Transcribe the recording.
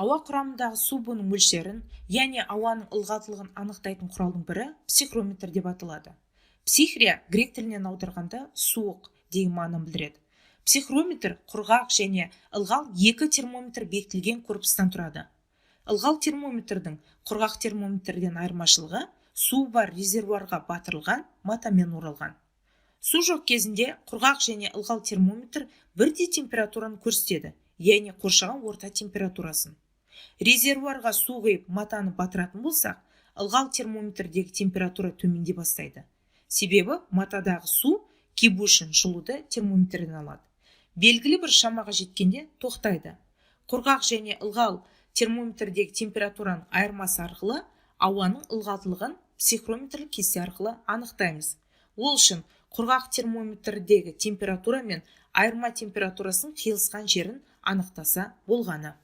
Ауа құрамындағы су буының мөлшерін, яғни ауаның ылғалдылығын анықтайтын құралдың бірі психрометр деп аталады. Психрия грек тілінен аударғанда суық деген мағынаны білдіреді. Психрометр құрғақ және ылғал екі термометр бекітілген корпустан тұрады. Ылғал термометрдің құрғақ термометрден айырмашылығы: су бар резервуарға батырылған матамен оралған. Су жоқ кезінде құрғақ және ылғал термометр бірдей температураны көрсетеді, яғни қоршаған орта температурасын. Резервуарға су құйып, матаны батыратын болсақ, ылғал термометрдегі температура төмендей бастайды, себебі матадағы су кебу үшін жылуды термометрден алады. Белгілі бір шамаға жеткенде тоқтайды. Құрғақ және ылғал термометрдегі температураның айырмасы арқылы ауаның ылғалдылығын психрометрлік кесте арқылы анықтаймыз. Ол үшін құрғақ термометрдегі температура мен айырма температурасының қиылысқан жерін анықтаса болғаны.